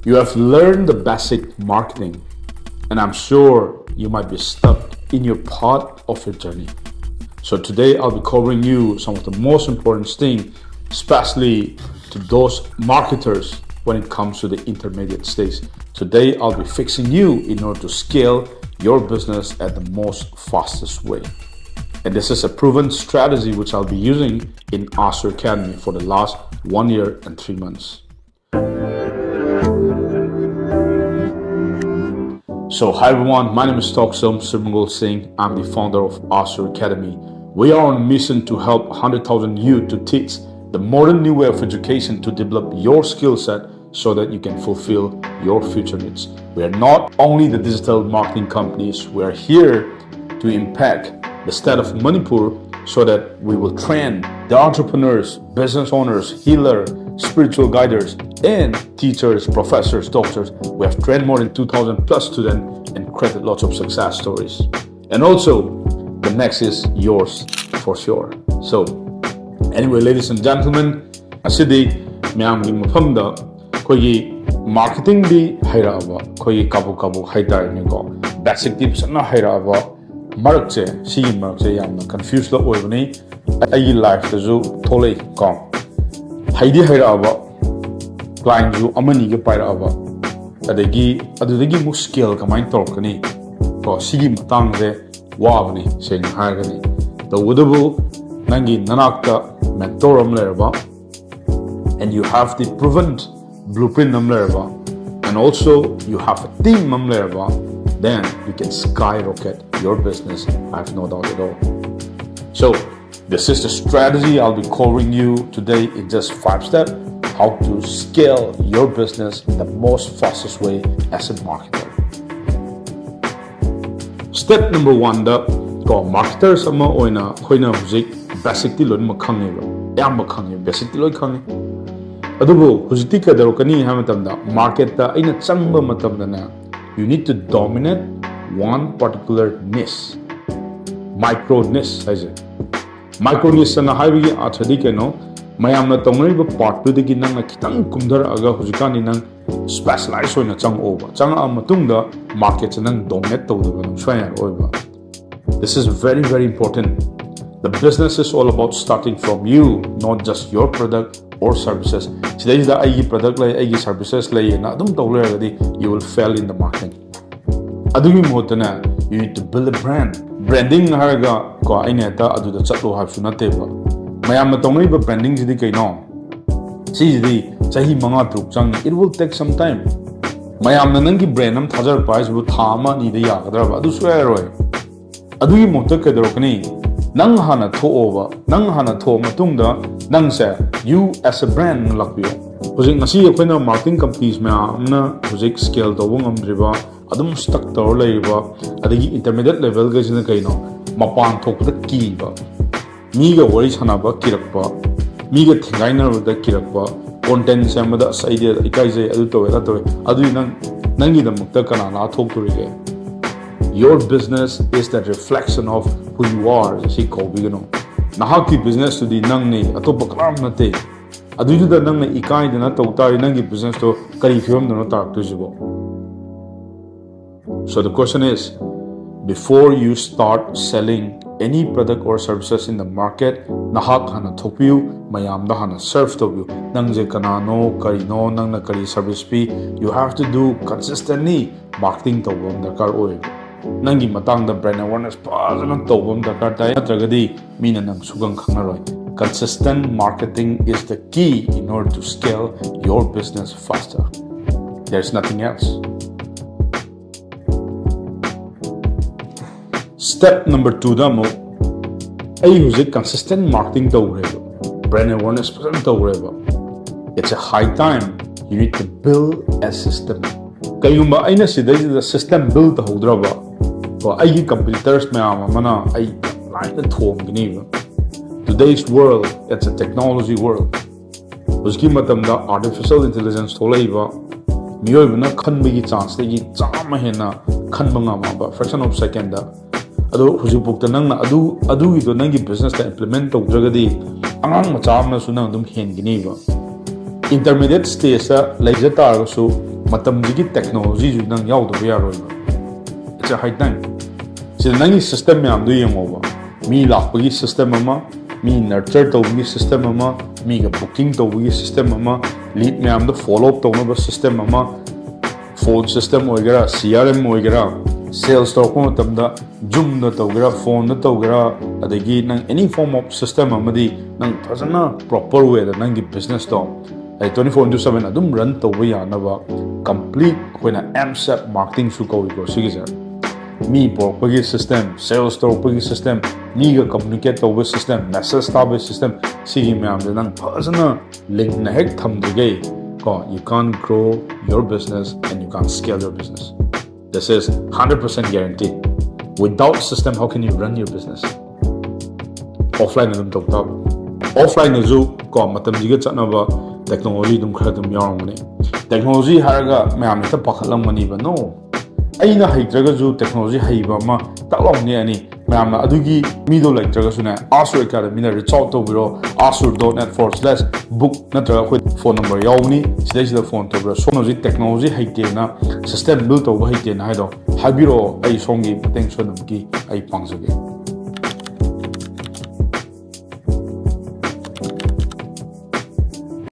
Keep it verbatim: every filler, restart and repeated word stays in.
You have learned the basic marketing, and I'm sure you might be stuck in your part of your journey. So today I'll be covering you some of the most important things, especially to those marketers when it comes to the intermediate stage. Today I'll be fixing you in order to scale your business at the most fastest way. And this is a proven strategy which I'll be using in Asur Academy for the last one year and three months. So, hi everyone, my name is Toksum Sirmangol Singh. I'm the founder of Asur Academy. We are on a mission to help one hundred thousand youth to teach the modern new way of education to develop your skill set so that you can fulfill your future needs. We are not only the digital marketing companies, we are here to impact the state of Manipur so that we will train the entrepreneurs, business owners, healer, spiritual guiders, and teachers, professors, doctors. We have trained more than two thousand plus students and created lots of success stories. And also, the next is yours for sure. So, anyway, ladies and gentlemen, ꯑꯁꯤꯗꯤ ꯃꯌꯥꯝꯒꯤ ꯃꯐꯝꯗ ꯑꯩꯈꯣꯏꯒꯤ marketing ꯗꯤ ꯍꯩꯔꯛꯑꯕ, ꯑꯩꯈꯣꯏꯒꯤ ꯀꯥꯕꯨ ꯀꯥꯕꯨ ꯍꯥꯏꯇꯥꯔꯦꯅꯦꯀꯣ, basic T ꯐꯖꯅ ꯍꯩꯔꯛꯑꯕ ꯃꯔꯛꯁꯦ, ꯁꯤꯒꯤ ꯃꯔꯛꯁꯦ ꯌꯥꯝꯅ confuse ꯂ ꯑꯣꯏꯕꯅꯤ꯫ ꯑꯩꯒꯤ life ꯇꯁꯨ ꯊꯣꯛꯂꯛꯏ ꯀꯣ, ꯍꯩꯗꯤ ꯍꯩꯔꯛꯑꯕ, client ꯁꯨ ꯑꯃꯅꯤꯒ ꯄꯥꯏꯔꯛꯑꯕ, ꯑꯗꯒꯤ ꯑꯗꯨꯗꯒꯤ ꯑꯃꯨꯛ scale ꯀꯃꯥꯏꯅ ꯇꯧꯔꯛꯀꯅꯤ ꯀꯣ, ꯁꯤꯒꯤ ꯃꯇꯥꯡꯁꯦ ꯋꯥꯕꯅꯤ ꯁꯦꯡꯅ ꯍꯥꯏꯔꯒꯗꯤ꯫ ꯇꯧꯕꯇꯕꯨ ꯅꯪꯒꯤ ꯅꯅꯥꯛꯇ mentor ꯑꯃ ꯂꯩꯔꯕ, and you have the proven blueprint ꯑꯃ ꯂꯩꯔꯕ, and also you have a team ꯑꯃ ꯂꯩꯔꯕ, then you can skyrocket your business. I have no doubt at all. So, this is the strategy I'll be covering you today in just five steps, how to scale your business in the most fastest way as a marketer. Step number one ꯗ ꯀꯣ, marketers ꯑꯃ ꯑꯣꯏꯅ ꯑꯩꯈꯣꯏꯅ ꯍꯧꯖꯤꯛ basic T ꯂꯣꯏꯅꯃꯛ ꯈꯪꯉꯦꯕ, ꯑꯌꯥꯝꯕ ꯈꯪꯉꯦ, basic T ꯂꯣꯏ ꯈꯪꯉꯦ꯫ ꯑꯗꯨꯕꯨ ꯍꯧꯖꯤꯛꯇꯤ ꯀꯩꯗꯧꯔꯛꯀꯅꯤ ꯍꯥꯏꯕ ꯃꯇꯝꯗ, market ꯇ ꯑꯩꯅ ꯆꯪꯕ ꯃꯇꯝꯗꯅꯦ, you need to dominate one particular niche, micro niche ꯍꯥꯏꯁꯦ꯫ Micro niche ꯑꯅ ꯍꯥꯏꯕꯒꯤ ꯑꯥꯔꯊꯗꯤ ꯀꯩꯅꯣ? ꯃꯌꯥꯝꯅ ꯇꯧꯅꯔꯤꯕ ꯄꯥꯔꯠꯇꯨꯗꯒꯤ ꯅꯪꯅ ꯈꯤꯇꯪ ꯀꯨꯝꯊꯔꯛꯑꯒ ꯍꯧꯖꯤꯛꯀꯥꯟꯗꯤ ꯅꯪ ꯁ꯭ꯄꯦꯁꯤꯌꯦꯂꯥꯏꯁ ꯑꯣꯏꯅ ꯆꯪꯉꯛꯑꯣꯕ꯫ ꯆꯪꯉꯛꯑ ꯃꯇꯨꯡꯗ ꯃꯥꯔꯀꯦꯠꯁꯦ ꯅꯪ ꯗꯣꯃꯤꯅꯦꯠ ꯇꯧꯗꯕ ꯅꯪ ꯁꯨꯡꯌꯥ ꯌꯥꯔꯛꯑꯣꯏꯕ꯫ This is very, very important. The business is all about starting from you, not just your product or services. ꯁꯤꯗꯩꯁꯤꯗ ꯑꯩꯒꯤ ꯄ꯭ꯔꯗꯛ ꯂꯩ, ꯑꯩꯒꯤ ꯁꯔꯚꯤꯁꯦꯁ ꯂꯩꯌꯦꯅ ꯑꯗꯨꯝ ꯇꯧ ꯂꯩꯔꯒꯗꯤ you will fail in the marketing. ꯑꯗꯨꯒꯤ ꯃꯍꯨꯠꯇꯅꯦ, you need to build a brand. ꯕ꯭ꯔꯦꯟꯗꯤꯡ ꯍꯥꯏꯔꯒ ꯀꯣ ꯑꯩꯅ ꯍꯦꯛꯇ ꯑꯗꯨꯗ ꯆꯠꯂꯣ ꯍꯥꯏꯕꯁꯨ ꯅꯠꯇꯦꯕ꯫ ꯃꯌꯥꯝꯅ ꯇꯧꯅꯔꯤꯕ ꯕ꯭ꯔꯦꯟꯗꯤꯡꯁꯤꯗꯤ ꯀꯩꯅꯣ? ꯁꯤꯁꯤꯗꯤ ꯆꯍꯤ ꯃꯉꯥ ꯇꯔꯨꯛ ꯆꯪꯉꯤ꯫ It will take some time. ꯃꯌꯥꯝꯅ ꯅꯪꯒꯤ ꯕ꯭ꯔꯦꯟ ꯑꯃ ꯊꯥꯖꯔꯛꯄ ꯍꯥꯏꯁꯤꯕꯨ ꯊꯥ ꯑꯃ ꯑꯅꯤꯗ ꯌꯥꯒꯗ꯭ꯔꯕ? ꯑꯗꯨ ꯁꯨꯡꯌꯥ ꯌꯥꯔꯣꯏ꯫ ꯑꯗꯨꯒꯤ ꯃꯍꯨꯠꯇ ꯀꯩꯗꯧꯔꯛꯀꯅꯤ? ꯅꯪ ꯍꯥꯟꯅ ꯊꯣꯛꯑꯣꯕ꯫ ꯅꯪ ꯍꯥꯟꯅ ꯊꯣꯛꯑ ꯃꯇꯨꯡꯗ ꯅꯪꯁꯦ you as a brand ꯂꯥꯛꯄꯤꯌꯣ꯫ ꯍꯧꯖꯤꯛ ꯉꯁꯤ ꯑꯩꯈꯣꯏꯅ ꯃꯥꯔꯀꯦꯇꯤꯡ ꯀꯝꯄꯅꯤꯁ ꯃꯌꯥꯝ ꯑꯃꯅ ꯍꯧꯖꯤꯛ ꯁ꯭ꯀꯦꯜ ꯇꯧꯕ ꯉꯝꯗ꯭ꯔꯤꯕ, ꯑꯗꯨꯝ ꯁ꯭ꯇꯛ ꯇꯧꯔ ꯂꯩꯔꯤꯕ, ꯑꯗꯒꯤ ꯏꯟꯇꯔꯃꯤꯗꯤꯌꯦꯠ ꯂꯦꯚꯦꯜꯒꯩꯁꯤꯅ ꯀꯩꯅꯣ? ꯃꯄꯥꯟ ꯊꯣꯛꯄꯗ ꯀꯤꯕ, ꯃꯤꯒ ꯋꯥꯔꯤ ꯁꯥꯟꯅꯕ ꯀꯤꯔꯛꯄ, ꯃꯤꯒ ꯊꯦꯡꯒꯥꯏꯅꯕꯗ ꯀꯤꯔꯛꯄ, ꯀꯣꯟꯇꯦꯟ ꯁꯦꯝꯕꯗ "ꯑꯁ, ꯑꯩꯗꯤ ꯏꯀꯥꯏꯖꯩ, ꯑꯗꯨ ꯇꯧꯋꯦ, ꯑꯗꯥ ꯇꯧꯋꯦ"꯫ ꯑꯗꯨꯗꯤ ꯅꯪ, ꯅꯪꯒꯤꯗꯃꯛꯇ ꯀꯅꯥ ꯂꯥꯛꯑ ꯊꯣꯛꯇꯣꯔꯤꯒꯦ? Your business is the reflection of who you are. ꯁꯤ ꯀꯧꯕꯤꯒꯅꯨ꯫ ꯅꯍꯥꯛꯀꯤ ꯕꯤꯖꯤꯅꯦꯁꯇꯨꯗꯤ ꯅꯪꯅꯤ, ꯑꯇꯣꯞꯄ ꯀꯅꯥꯝ ꯅꯠꯇꯦ꯫ ꯑꯗꯨꯏꯗꯨꯗ ꯅꯪꯅ ꯏꯀꯥꯏꯗꯅ ꯇꯧ ꯇꯥꯔꯗꯤ ꯅꯪꯒꯤ ꯕꯤꯖꯤꯅꯦꯁꯇꯣ ꯀꯔꯤ ꯐꯤꯕꯝꯗꯅꯣ ꯇꯥꯔꯛꯇꯣꯏꯁꯤꯕꯣ? So the question is, before you start selling any product or services in the market, ꯅꯍꯥꯛ ꯍꯥꯟꯅ ꯊꯣꯛꯄꯤꯌꯨ, ꯃꯌꯥꯝꯗ ꯍꯥꯟꯅ ꯁꯔꯚ ꯇꯧꯕꯤꯌꯨ꯫ ꯅꯪꯁꯦ ꯀꯅꯥꯅꯣ, ꯀꯔꯤꯅꯣ, ꯅꯪꯅ ꯀꯔꯤ service P, you have to do consistently marketing ꯇꯧꯕ ꯑꯃ ꯗꯔꯀꯥꯔ ꯑꯣꯏꯌꯦꯕ꯫ ꯅꯪꯒꯤ ꯃꯇꯥꯡꯗ ꯕ꯭ꯔꯦꯟ ꯑꯦꯋꯥꯔꯅꯦꯁ ꯐꯖꯅ ꯇꯧꯕ ꯑꯃ ꯗꯔꯀꯥꯔ ꯇꯥꯏ, ꯅꯠꯇ꯭ꯔꯒꯗꯤ ꯃꯤꯅ ꯅꯪ ꯁꯨꯈꯪ ꯈꯪꯉꯔꯣꯏ꯫ Consistent marketing is the key in order to scale your business faster. There's nothing else. Step number two ꯗ ꯑꯃꯨꯛ ꯑꯩ ꯍꯧꯖꯤꯛ consistent marketing ꯇꯧꯈ꯭ꯔꯦꯕ, ꯕ꯭ꯔꯦꯟ ꯑꯦꯋꯥꯔꯅꯦꯁ ꯐꯖꯅ ꯇꯧꯈ꯭ꯔꯦꯕ꯫ It's a high time you need to build a system. ꯀꯩꯒꯨꯝꯕ ꯑꯩꯅ ꯁꯤꯗꯩꯁꯤꯗ system bill ꯇꯧꯍꯧꯗ꯭ꯔꯕ, ꯀꯣ, ꯑꯩꯒꯤ ꯀꯝꯄꯤꯇꯤꯇꯔꯁ ꯃꯌꯥꯝ ꯑꯃꯅ ꯑꯩ ꯂꯥꯏꯅ ꯊꯣꯝꯈꯤꯅꯤꯕ꯫ Today's world, it's a technology world. ꯍꯧꯖꯤꯛꯀꯤ ꯃꯇꯝꯗ ꯑꯥꯔꯇꯤꯐꯤꯁꯤꯌꯦꯜ ꯏꯟꯇꯦꯂꯤꯖꯦꯟꯁ ꯊꯣꯛꯂꯛꯏꯕ, ꯃꯤꯑꯣꯏꯕꯅ ꯈꯟꯕꯒꯤ ꯆꯥꯟꯁꯇꯒꯤ ꯆꯥꯝꯃ ꯍꯦꯟꯅ ꯈꯟꯕ ꯉꯝꯃꯕ fraction of second ꯗ꯫ ꯑꯗꯣ ꯍꯧꯖꯤꯛꯐꯥꯎꯗ ꯅꯪꯅ ꯑꯗꯨ, ꯑꯗꯨꯒꯤꯗꯣ ꯅꯪꯒꯤ ꯕꯤꯖꯤꯅꯦꯁꯇ ꯏꯝꯄ꯭ꯂꯤꯃꯦꯟ ꯇꯧꯗ꯭ꯔꯒꯗꯤ ꯑꯉꯥꯡ ꯃꯆꯥ ꯑꯃꯅꯁꯨ ꯅꯪ ꯑꯗꯨꯝ ꯍꯦꯟꯒꯅꯤꯕ꯫ Intermediate stageꯇ ꯂꯩꯖ ꯇꯥꯔꯒꯁꯨ ꯃꯇꯝꯁꯤꯒꯤ technologyꯁꯨ ꯅꯪ ꯌꯥꯎꯗꯕ ꯌꯥꯔꯣꯏꯕ꯫ It's a high time. ꯁꯤꯗ ꯅꯪꯒꯤ system ꯃꯌꯥꯝꯗꯣ ꯌꯦꯡꯉꯣꯕ꯫ ꯃꯤ ꯂꯥꯛꯄꯒꯤ system ꯑꯃ, ꯃꯤ nurture ꯇꯧꯕꯒꯤ system ꯑꯃ, ꯃꯤꯒ booking ꯇꯧꯕꯒꯤ system ꯑꯃ, lead ꯃꯌꯥꯝꯗꯣ follow up ꯇꯧꯅꯕ system ꯑꯃ, phone system ꯑꯣꯏꯒꯦꯔꯥ, C R M ꯑꯣꯏꯒꯦꯔꯥ, sales ꯇꯧꯔꯛꯄ ꯃꯇꯝꯗ Zoomꯗ ꯇꯧꯒꯦꯔꯥ, phoneꯗ ꯇꯧꯒꯦꯔꯥ, ꯑꯗꯒꯤ ꯅꯪ any form of system ꯑꯃꯗꯤ ꯅꯪ ꯐꯖꯅ proper wayꯗ ꯅꯪꯒꯤ businessꯇꯣ ꯑꯩ twenty four into seven ꯑꯗꯨꯝ run ꯇꯧꯕ ꯌꯥꯅꯕ complete ꯑꯩꯈꯣꯏꯅ M SAP marketingꯁꯨ ꯀꯧꯏꯀꯣ ꯁꯤꯒꯤꯁꯦ꯫ ꯃꯤ ꯄꯨꯔꯛꯄꯒꯤ system, sales ꯇꯧꯔꯛꯄꯒꯤ system, ꯃꯤꯒ communicate ꯇꯧꯕ system, message ꯊꯥꯕꯒꯤ system, ꯁꯤꯒꯤ ꯃꯌꯥꯝꯁꯦ ꯅꯪ ꯐꯖꯅ ꯂꯤꯡꯅ ꯍꯦꯛ ꯊꯝꯗ꯭ꯔꯤꯈꯩ ꯀꯣ, you can't grow your business and you can't scale your business. This is hundred percent guaranteed. Without system, how can you run your business? Offline ꯑꯗꯨꯝ ꯇꯧ ꯇꯥꯕ꯫ Offlineꯗꯁꯨ ꯀꯣ, ꯃꯇꯝꯁꯤꯒ ꯆꯠꯅꯕ technology ꯑꯗꯨꯝ ꯈꯔ ꯑꯗꯨꯝ ꯌꯥꯎꯔꯝꯒꯅꯤ꯫ Technology ꯍꯥꯏꯔꯒ ꯃꯌꯥꯝ ꯍꯦꯛꯇ ꯄꯥꯈꯠꯂꯝꯒꯅꯤꯕ꯫ No, ꯑꯩꯅ ꯍꯩꯇ꯭ꯔꯒꯁꯨ technology ꯍꯩꯕ ꯑꯃ ꯇꯛ ꯂꯥꯎꯅ ꯅꯦꯛꯑꯅꯤ꯫ ꯃꯌꯥꯝꯅ ꯑꯗꯨꯒꯤ ꯃꯤꯗꯣ ꯂꯩꯇ꯭ꯔꯒꯁꯨꯅꯦ, Asur Academyꯗ reach out ꯇꯧꯕꯤꯔꯣ, asur dot net forward slash book ꯅꯠꯇ꯭ꯔꯒ ꯑꯩꯈꯣꯏ phone number ꯌꯥꯎꯕꯅꯤ, ꯁꯤꯗꯩꯁꯤꯗ phone ꯇꯧꯕꯤꯔꯣ꯫ ꯁꯣꯝꯅ ꯍꯧꯖꯤꯛ technology ꯍꯩꯇꯦꯅ, system build ꯇꯧꯕ ꯍꯩꯇꯦꯅ ꯍꯥꯏꯗꯣ ꯍꯥꯏꯕꯤꯔꯛꯑꯣ, ꯑꯩ ꯁꯣꯝꯒꯤ ꯃꯇꯦꯡ ꯁꯣꯏꯗꯅꯃꯛꯀꯤ ꯑꯩ ꯄꯥꯡꯖꯒꯦ꯫